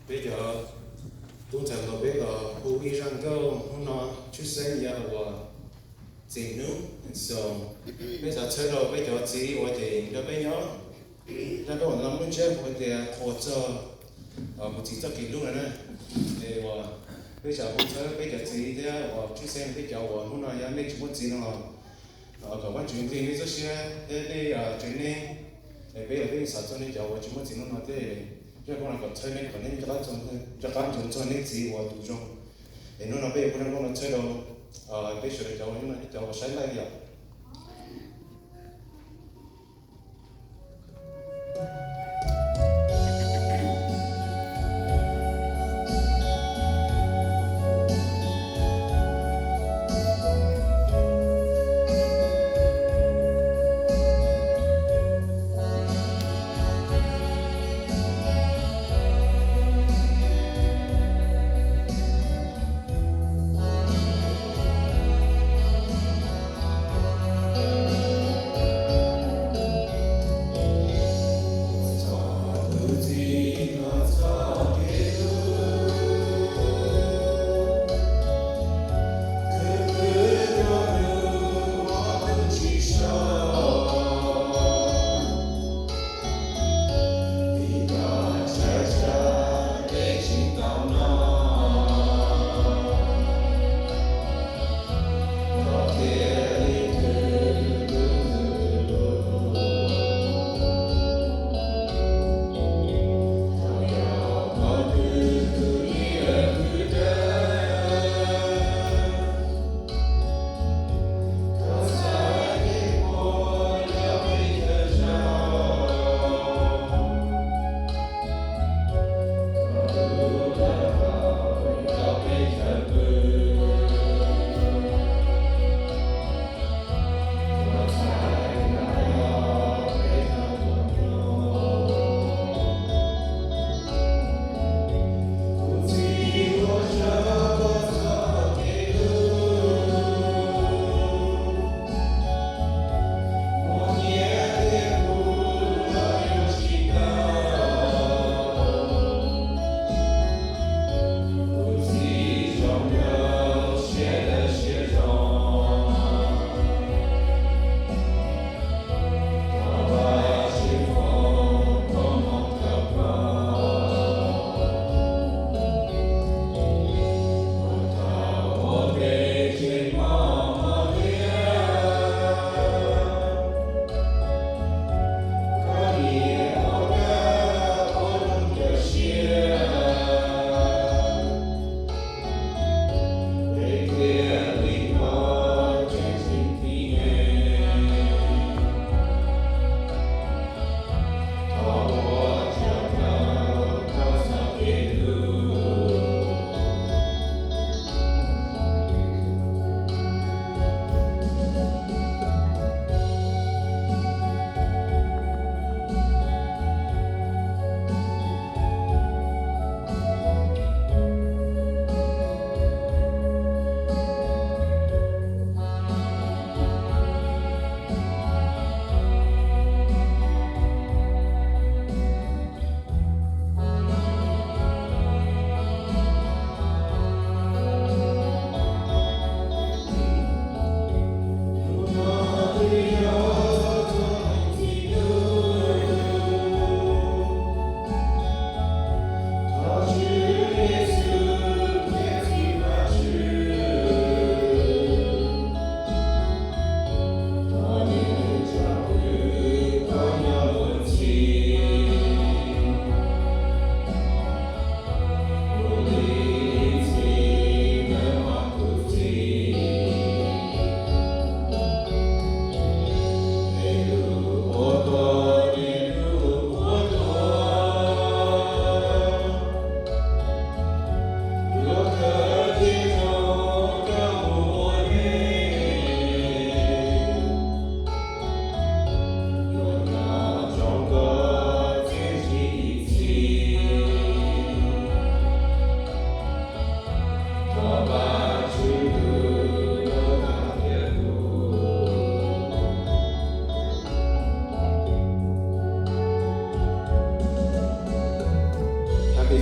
Peb cov tub ntxhais hluas peb los hu ib zaj nkauj hnub no tshwj xeeb yog uas txiv hnub. So, peb xav txhawb rau peb cov txiv uas cem rau peb nyob. Zaj nkauj no muaj ntsiab hu tias qhuas txog kuv txiv txoj kev hlub no na. Es uas peb xav hu txhawb peb cov txiv thiab uas tshwj xeeb peb cov uas hnub no yog nej tsis muaj txiv no los kom Vajtswv nqis nej txoj sia thiab nej tsev neeg. Es peb los peb xav txog nej cov uas tsis muaj txiv hnub no thiab. Zaj nkauj no kom txhawb nej kom nej rov qab ntxuav txog nej txiv uas tus zoo. Es hnub no peb yuav muab zaj nkauj no txhawb rau peb sawv daws cov uas saib live yom.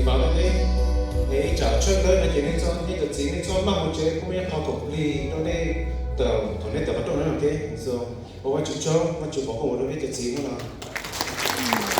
Rau nej, es ib tsam tshawb dawb no ces nej txhob, nej cov txiv nej txhob maj mus tsev, kuv muaj ib qho khoom plig rau nej thaum nej tawm qhov rooj no, ok? So, ua Vajtswv tsaug, Vajtswv foom koob hmoov rau peb cov txiv hnub no.